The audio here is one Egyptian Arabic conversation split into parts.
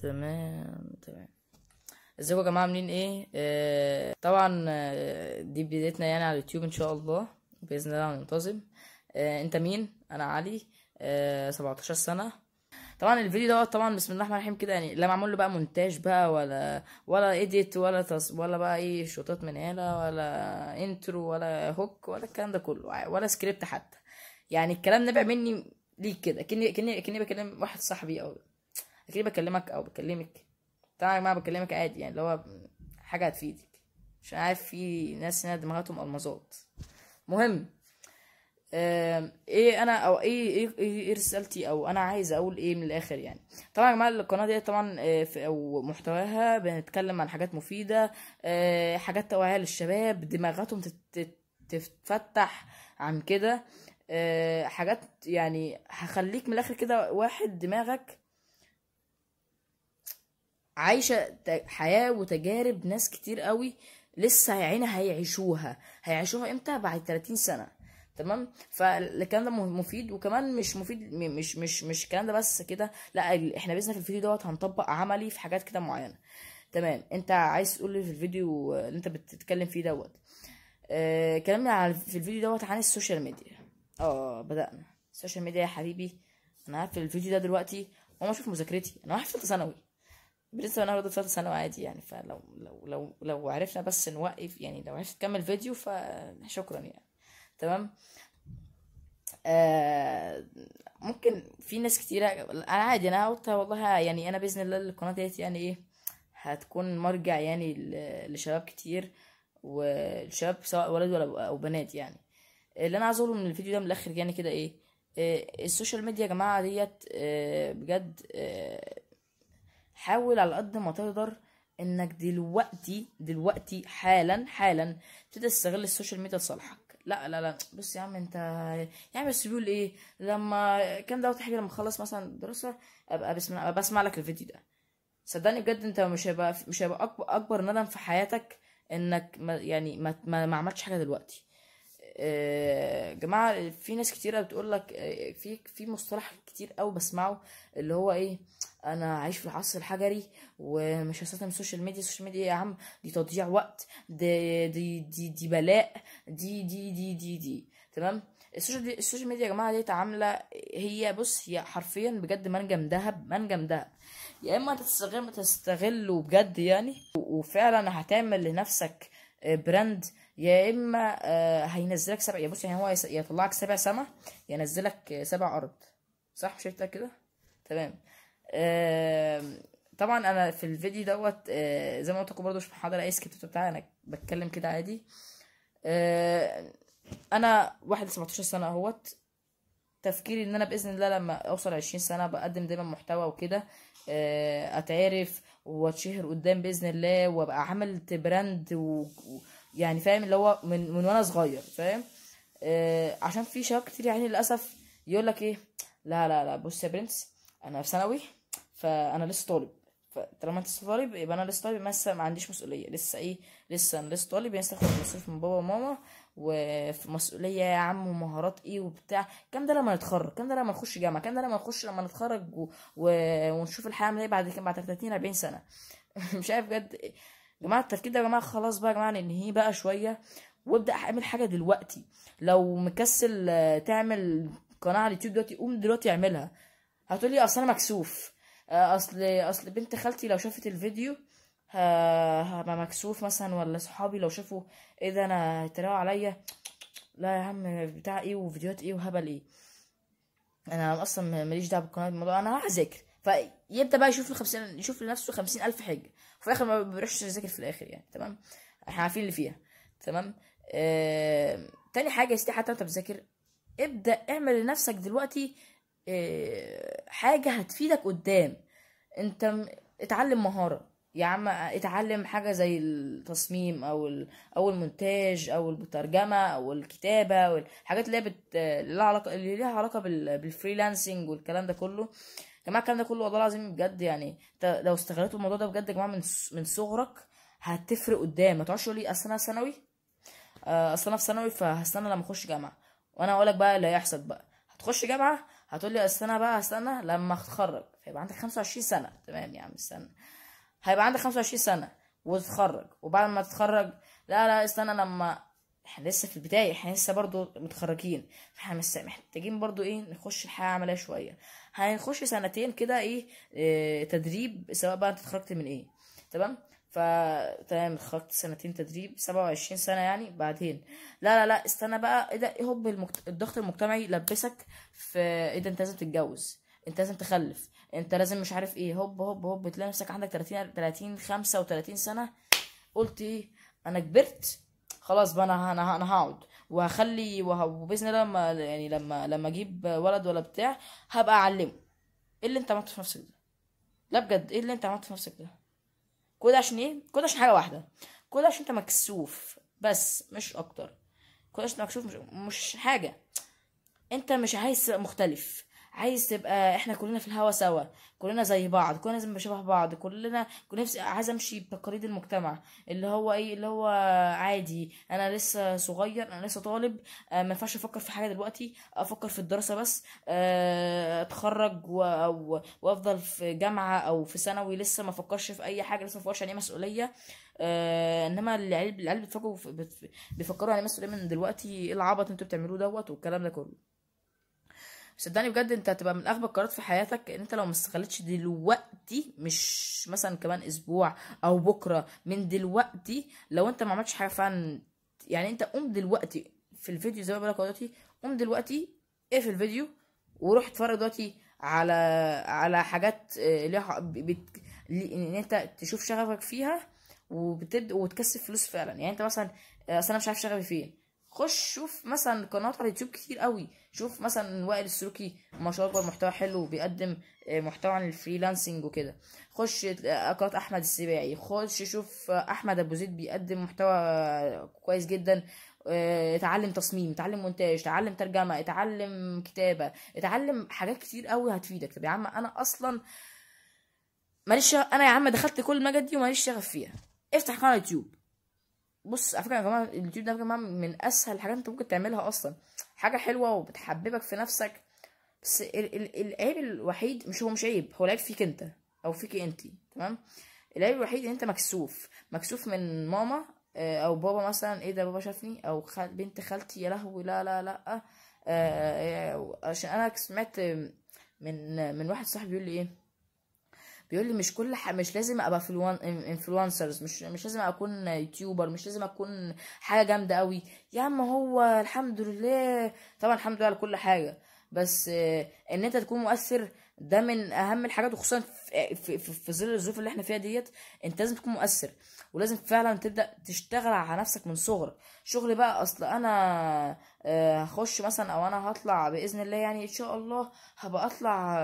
تمام تمام. ازيكم يا جماعه، عاملين ايه؟ طبعا، دي بدايتنا يعني على اليوتيوب ان شاء الله، باذن الله هننتظم. انت مين؟ انا علي، 17 سنه. طبعا الفيديو دوت طبعا بسم الله الرحمن الرحيم كده، يعني لا معمول له بقى مونتاج بقى ولا edit ولا بقى اي شوطات من هنا ولا intro ولا hook ولا الكلام ده كله ولا سكريبت حتى. يعني الكلام نبع مني ليك كده، كأني بكلم واحد صاحبي او كأني بكلمك او بكلمك. طبعا يا جماعة بكلمك عادي، يعني اللي هو حاجة هتفيدك، عشان عارف في ناس هنا دماغاتهم المظات. مهم، ايه انا او ايه ايه ايه, إيه رسالتي او انا عايز اقول ايه من الاخر يعني. طبعا يا جماعة القناة دي طبعا في او محتواها بنتكلم عن حاجات مفيدة، حاجات توعيه للشباب دماغاتهم تتفتح عن كده، حاجات يعني هخليك من الاخر كده واحد دماغك عايشه حياة وتجارب ناس كتير قوي لسه يا عيني هيعيشوها. هيعيشوها امتى؟ بعد 30 سنة. تمام. فالكلام ده مفيد، وكمان مش مفيد، مش مش مش الكلام ده بس كده، لا احنا باذن في الفيديو دوت هنطبق عملي في حاجات كده معينة. تمام. انت عايز تقول لي في الفيديو اللي انت بتتكلم فيه دوت، كلامنا على في الفيديو دوت عن ال social media. بدأنا ال social media يا حبيبي. انا قاعد في الفيديو ده دلوقتي وما اشوف مذاكرتي، انا واحد في ثالثة ثانوي لسه، انا برضه في ثالثة ثانوي عادي يعني. فلو لو لو لو عرفنا بس نوقف يعني، لو عرفت تكمل فيديو فشكرا يعني. تمام. ممكن في ناس كتيرة، انا عادي، انا قلت والله يعني انا باذن الله القناة ديت يعني ايه هتكون مرجع يعني لشباب كتير، والشباب سواء ولد ولا او بنات يعني. اللي انا عايز اقوله من الفيديو ده من الاخر يعني كده ايه، ال social media يا جماعة ديت، بجد، حاول على قد ما تقدر انك دلوقتي حالا حالا تبتدي تستغل ال social media لصالحك. لا لا لا، بص يا عم انت يا عم، بس بيقول ايه لما كام دوت حاجة، لما اخلص مثلا دراسة ابقى بسمع لك الفيديو ده. صدقني بجد انت مش هيبقى اكبر ندم في حياتك انك ما يعني ما عملتش حاجة دلوقتي. جماعة في ناس كتيرة بتقول لك، في مصطلح كتير قوي بسمعه اللي هو ايه، انا عايش في العصر الحجري ومش هستخدم ال social media. ال social media يا عم دي تضييع وقت، دي بلاء، دي دي دي دي دي. تمام. ال social media يا جماعة ديت عامله، هي بص هي حرفيا بجد منجم ذهب، منجم ذهب. يا اما انت تستغله بجد يعني وفعلا هتعمل لنفسك brand، يا اما هينزلك سبع، يا بص يعني هو يطلعك سبع سما ينزلك سبع ارض، صح؟ مش شايف كده؟ تمام. طبعا انا في الفيديو دوت، زي ما قلت لكم برضه مش محضر اي سكريبت بتاعي، انا بتكلم كده عادي. انا واحد 17 سنة اهوت، تفكيري ان انا باذن الله لما اوصل 20 سنة بقدم دايما محتوى وكده، اتعرف واتشهر قدام باذن الله وابقى عملت brand يعني فاهم، اللي هو من وانا صغير فاهم. عشان في شباب كتير يعني للاسف يقول لك ايه، لا لا لا بص يا برنس انا في ثانوي فانا لسه طالب، فطالما انت لسه طالب يبقى انا لسه طالب، لسه ما عنديش مسؤولية، لسه ايه، لسه انا لسه طالب، لسه اخد مصروف من بابا وماما وفي مسؤولية يا عم ومهارات ايه وبتاع الكلام ده لما نتخرج، الكلام ده لما نخش جامعه، الكلام ده لما نخش لما نتخرج ونشوف الحياة عامله ايه بعد كده، بعد 30 40 سنة. مش عارف بجد يا جماعة التفكير ده يا جماعة، خلاص بقى يا جماعة ننهيه بقى شوية وابدا اعمل حاجة دلوقتي. لو مكسل تعمل قناة على اليوتيوب دلوقتي، قوم دلوقتي اعملها. هتقولي اصل انا مكسوف، اصل بنت خالتي لو شافت الفيديو هبقى مكسوف مثلا، ولا صحابي لو شافوا ايه ده انا هيتريقوا عليا. لا يا عم، بتاع ايه وفيديوهات ايه وهبل ايه، انا اصلا ماليش دعوه بالقناة الموضوع، انا هروح اذاكر. فيبدا بقى يشوف الخمسين، يشوف لنفسه 50,000 حاجة، وفي الاخر ما بيروحش يذاكر في الاخر يعني. تمام، احنا عارفين اللي فيها. تمام. تاني حاجة يا سيدي، حتى انت بتذاكر ابدا اعمل لنفسك دلوقتي حاجة هتفيدك قدام. انت اتعلم مهارة يا عم، اتعلم حاجة زي التصميم او المونتاج او الترجمة او الكتابة والحاجات اللي هي اللي ليها علاقة بال freelancing والكلام ده كله. يا جماعة الكلام ده كله والله العظيم بجد يعني انت لو استغلت الموضوع ده بجد يا جماعة من صغرك هتفرق قدام. ما تقعدش تقول لي اصل انا ثانوي، اصل انا في ثانوي فهستنى لما اخش جامعه، وانا اقول لك بقى اللي هيحصل بقى، هتخش جامعه هتقول لي اصل انا بقى هستنى لما اتخرج. فيبقى عندك 25 سنة. تمام يا عم استنى، هيبقى عندك 25 سنة وتتخرج، وبعد ما تتخرج لا لا استنى، لما احنا لسه في البداية، احنا لسه برضو متخرجين، فاحنا محتاجين برضو ايه نخش الحياة العملية شوية. هنخش سنتين كده ايه تدريب، سواء بقى انت اتخرجت من ايه. تمام، فتمام اتخرجت سنتين تدريب 27 سنة يعني. بعدين لا لا لا استنى بقى، ايه ده، ايه هوب الضغط المجتمعي لبسك في ايه ده، انت لازم تتجوز، انت لازم تخلف، انت لازم مش عارف ايه، هوب هوب هوب تلاقي نفسك عندك 30 35 سنة. قلت ايه، انا كبرت خلاص بقى، انا هقعد وهخلي وباذن الله لما يعني لما اجيب ولد ولا بتاع هبقى اعلمه. ايه اللي انت عملته في نفسك ده؟ لا بجد ايه اللي انت عملته في نفسك ده؟ كل ده عشان ايه؟ كل ده عشان حاجة واحدة، كل ده عشان انت مكسوف بس، مش اكتر. كل ده عشان مكسوف، مش حاجة. انت مش عايز تبقى مختلف، عايز تبقى احنا كلنا في الهوا سوا، كلنا زي بعض، كلنا لازم شبه بعض، كلنا نفسي عايز امشي بتقاليد المجتمع اللي هو ايه، اللي هو عادي، انا لسه صغير، انا لسه طالب، ما ينفعش افكر في حاجة دلوقتي، افكر في الدراسة بس، اتخرج وافضل في جامعه او في ثانوي، لسه ما افكرش في اي حاجة، لسه ما افكرش يعني ايه مسؤولية. انما العيال بيفكروا يعني مسؤولية من دلوقتي، ايه العبط انتوا بتعملوه دوت والكلام ده كله. صدقني بجد انت هتبقى من اغبى القرارات في حياتك ان انت لو ما استغلتش دلوقتي، مش مثلا كمان اسبوع او بكره، من دلوقتي لو انت ما عملتش حاجة فعلا. يعني انت قوم دلوقتي في الفيديو زي ما بقولك دلوقتي، قوم دلوقتي اقفل الفيديو وروح اتفرج دلوقتي على حاجات ليها ان انت تشوف شغفك فيها وبتبدا وتكسب فلوس فعلا. يعني انت مثلا اصل انا مش عارف شغفي فين، خش شوف مثلا قنوات على اليوتيوب كتير قوي، شوف مثلا وائل السلوكي ما شاء الله محتوى حلو وبيقدم محتوى عن ال freelancing وكده، خش قناة احمد السباعي، خش شوف احمد ابو زيد بيقدم محتوى كويس جدا. اتعلم تصميم، اتعلم مونتاج، اتعلم ترجمه، اتعلم كتابه، اتعلم حاجات كتير قوي هتفيدك. طب يا عم انا اصلا ماليش، انا يا عم دخلت كل المجال دي وماليش شغف فيها، افتح قناة يوتيوب. بص على فكرة يا جماعة اليوتيوب ده يا جماعة من اسهل الحاجات انت ممكن تعملها اصلا، حاجة حلوة وبتحببك في نفسك. بس العيب الوحيد، مش هو مش عيب، هو العيب فيك انت او فيكي انت، تمام؟ العيب الوحيد ان انت مكسوف، مكسوف من ماما او بابا مثلا، ايه ده بابا شافني، او بنت خالتي، يا لهوي لا لا لا. عشان انا سمعت من واحد صاحبي بيقول لي ايه، بيقول لي مش كل مش لازم ابقى influencers، مش لازم اكون YouTuber، مش لازم اكون حاجة جامدة قوي يا عم. هو الحمد لله طبعا، الحمد لله على كل حاجة، بس ان انت تكون مؤثر ده من اهم الحاجات، وخصوصا في, في, في ظل الظروف اللي احنا فيها ديت، انت لازم تكون مؤثر، ولازم فعلا تبدا تشتغل على نفسك من صغرك. شغل بقى اصل انا هخش مثلا، او انا هطلع باذن الله يعني ان شاء الله هبقى اطلع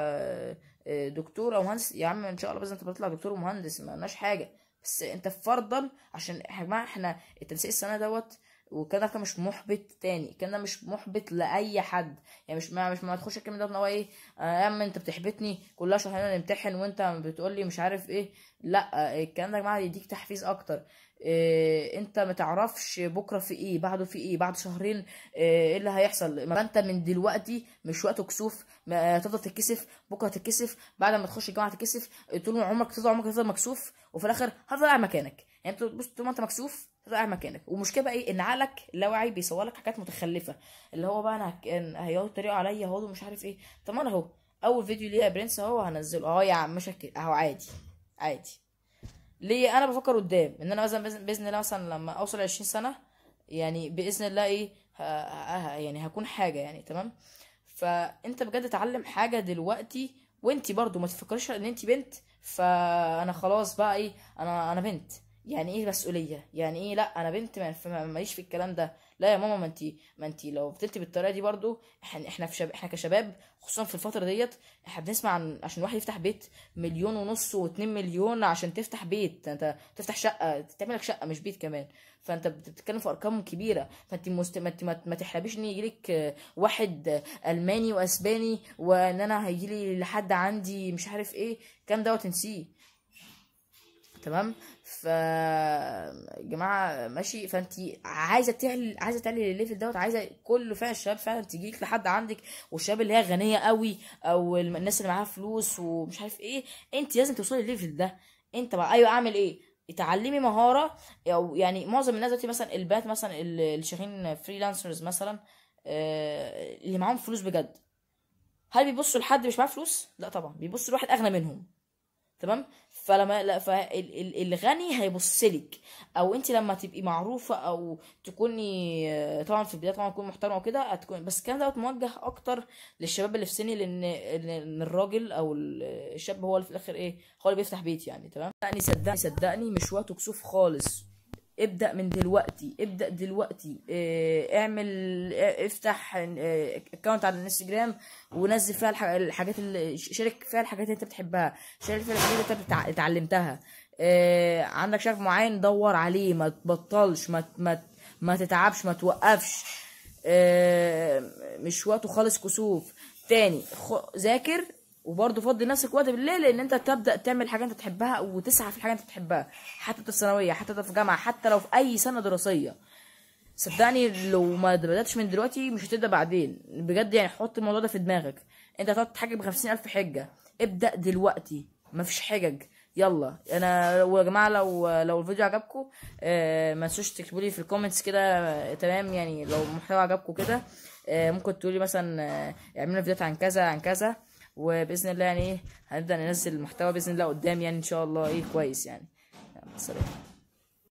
دكتور او مهندس. يا عم ان شاء الله باذن الله تطلع دكتور ومهندس، ما لناش حاجة، بس انت فرضا، عشان يا جماعة احنا التنسيق السنة دوت وكده مش محبط تاني، كده مش محبط لاي حد يعني، مش ما تخش الكلام ده ان هو ايه يا عم انت بتحبطني كلها شهرين نمتحن وانت بتقول لي مش عارف ايه. لا الكلام ده يا جماعة يديك تحفيز اكتر. إيه انت ما تعرفش بكره في ايه، بعده في ايه، بعد شهرين ايه اللي هيحصل. ما انت من دلوقتي مش وقت كسوف، ما تفضل تتكسف بكره، تتكسف بعد ما تخش الجامعة، تتكسف طول عمرك، تفضل عمرك تفضل مكسوف، وفي الاخر هتفضل قاعد مكانك. يعني انت بص طول ما انت مكسوف تفضل قاعد مكانك. ومشكلة بقى ايه، ان عقلك اللاواعي بيصور لك حاجات متخلفة، اللي هو بقى انا هيقعدوا يتريقوا عليا اهو مش عارف ايه. طب انا اهو اول فيديو ليا يا برنس اهو هنزله اهو يا عم، مش اهو عادي عادي. ليه انا بفكر قدام ان انا مثلا باذن الله مثلا لما اوصل 20 سنة يعني باذن الله ايه يعني هكون حاجة يعني، تمام؟ فانت بجد اتعلم حاجة دلوقتي، وانت برضو ما تفكريش ان انت بنت فانا خلاص بقى ايه، انا بنت يعني ايه مسؤولية، يعني ايه لا انا بنت ماليش في الكلام ده. لا يا ماما، ما انت لو فضلتي بالطريقة دي برضو، احنا في احنا كشباب خصوصا في الفترة ديت احنا بنسمع عن عشان واحد يفتح بيت 1.5 مليون و2 مليون عشان تفتح بيت، انت تفتح شقه، تعمل لك شقه مش بيت كمان، فانت بتتكلم في ارقام كبيرة. فانت ما تحلبيش ان يجيلك واحد الماني واسباني وان انا هيجيلي لحد عندي مش عارف ايه الكلام ده وتنسيه. تمام. ف يا جماعة ماشي، فانت عايزه تعلي، عايزه تعلي ال level دوت، عايزه كل فئة الشباب فعلا تجيلك لحد عندك، والشباب اللي هي غنية قوي او الناس اللي معاها فلوس ومش عارف ايه، انت لازم توصلي ال level ده. انت بقى ايوه اعمل ايه؟ اتعلمي مهارة، او يعني معظم الناس دلوقتي مثلا البنات مثلا اللي شغالين freelancers مثلا، اللي معاهم فلوس بجد، هل بيبصوا لحد مش معاه فلوس؟ لا طبعا، بيبصوا لواحد اغنى منهم. تمام. فلما لا، فالغني هيبص لك، او انت لما تبقي معروفة او تكوني طبعا في البداية طبعا تكون محترمه وكده، هتكون، بس الكلام دوت موجه اكتر للشباب اللي في سني، لان الراجل او الشاب هو اللي في الاخر ايه، هو اللي بيفتح بيت يعني. تمام. صدقني صدقني مش وقته كسوف خالص. ابدأ من دلوقتي، ابدأ دلوقتي، اعمل، افتح account على الانستجرام ونزل فيها الحاجات اللي شارك فيها، الحاجات اللي انت بتحبها، شارك فيها الحاجات اللي انت اتعلمتها. عندك شغف معين دور عليه، ما تبطلش، ما ما ما تتعبش، ما توقفش. مش وقته خالص كسوف. تاني ذاكر، وبرضه فضي نفسك وقت بالليل ان انت تبدا تعمل حاجة انت بتحبها وتسعى في الحاجة انت بتحبها، حتى في الثانوية، حتى في جامعه، حتى لو في اي سنة دراسية. صدقني لو ما بداتش من دلوقتي مش هتبدا بعدين بجد يعني. حط الموضوع ده في دماغك، انت هتقعد تحجج ب50,000 حجه، ابدا دلوقتي، مفيش حجج. يلا انا ويا جماعة لو الفيديو عجبكم ما تنسوش تكتبوا لي في ال comments كده، تمام يعني لو المحتوى عجبكم كده، ممكن تقولي مثلا اعملوا فيديوهات عن كذا عن كذا، وباذن الله يعني ايه هنبدا ننزل المحتوى باذن الله قدام يعني ان شاء الله ايه كويس يعني. يلا سلام.